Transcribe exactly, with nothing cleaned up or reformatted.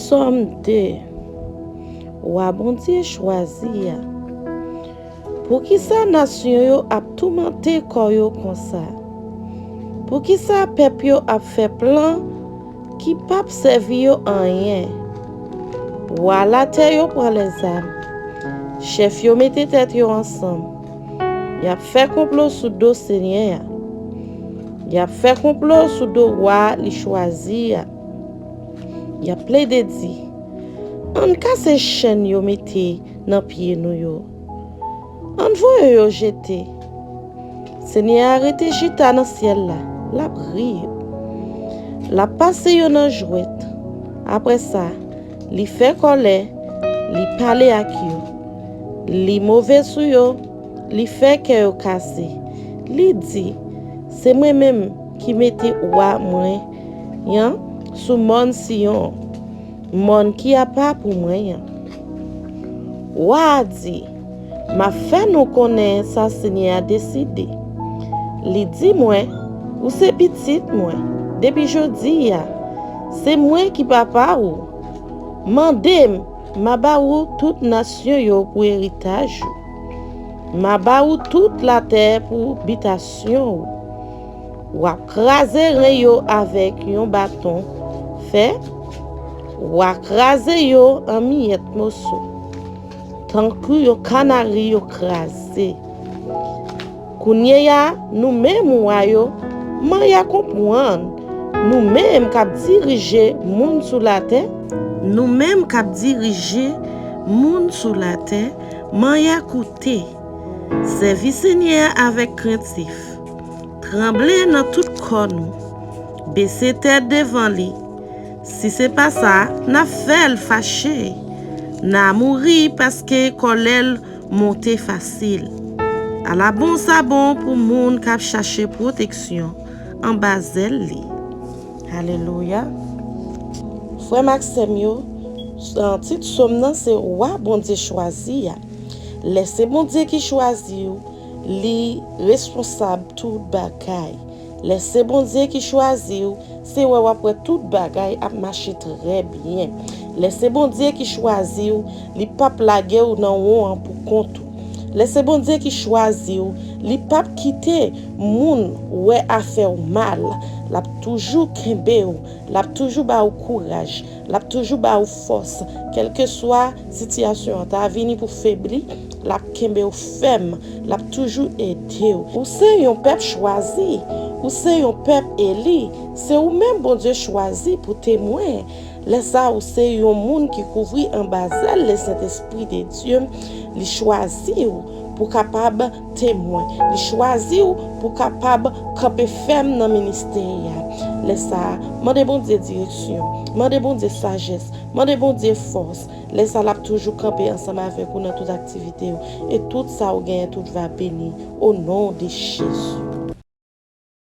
Sòm de. Wa Bondye chwazi a. Poukisa nasyon yo ap toumante kò yo konsa? Poukisa pèp yo ap fè plan ki p ap sèvi yo anyen? Wa latè yo pran lèzam. Chèf yo mete tèt yo ansanm. Y ap fè konplo sou do Senyè a. Y ap fè konplo sou do wa li chwazi a. Y ap plede di, ann kase chèn yo mete nan pye nou yo. Ann voye yo jete. Senyè a rete chita nan syèl la, l ap ri yo. L ap pase yo nan jwèt. Apre sa, li fè kòlè, li pale ak yo. Li move sou yo, li fè kè yo kase. Li di, se mwen menm ki mete wa mwen an sou mòn Siyon, mòn ki apa pou mwen an. Wa a di, m ap fè nou konnen sa Senyè a deside. Li di mwen, ou se pitit mwen, depi jodi a, se mwen ki papa ou. Mande m, m a ba ou tout nasyon yo pou eritaj ou. M a ba ou tout latè pou bitasyon ou. W ap kraze ren yo avèk yon baton fè, w a kraze yo an miyèt moso, tankou yon kanari yo kraze. Kounye a, nou menm wa yo, mwen y a konprann, nou menm k ap dirije moun sou latè, nou menm k ap dirije moun sou latè, mwen y a koute. Sèvi Senyè a avèk krentif. Tranble nan tout kò nou. Bese tèt devan li. Si se pa sa, n a fè l fache. N a mouri paske kòlè l monte fasil. Ala bon sa bon pou moun k ap chache pwoteksyon anba zèl li. Alelouya. Frè m ak sè m yo, tit sòm nan se Wa Bondye chwazi a. Lè se Bondye ki chwazi w, li responsab tout bagay. Lè se Bondye ki chwazi w, se wè w ap wè tout bagay ap mache trè byen. Lè se Bondye ki chwazi w, li p ap lage w nan won an pou kont ou. Lè se Bondye ki chwazi w, li p ap kite moun wè a fè w mal. L ap toujou kenbe w, l ap toujou ba w kouraj, l ap toujou ba w fòs. Kèlkeswa sitiyasyon an ta vini pou febli, l ap kenbe w fèm, l ap toujou ede w. Ou se yon pèp chwazi, ou se yon pèp eli, se ou menm Bondye chwazi pou temwen. Lè sa, ou se yon moun ki kouvri anba zèl Lesentespri de Dye, li chwazi w pou kapab temwen. Li chwazi w pou kapab kanpe fèm nan ministè a. Lè sa a, mande Bondye direksyon, mande Bondye sajès, mande Bondye fòs. Lè sa a, l ap toujou kanpe ansanm avèk ou nan tout aktivite yo. E tout sa ou genyen, tout va beni. O non de Jezi.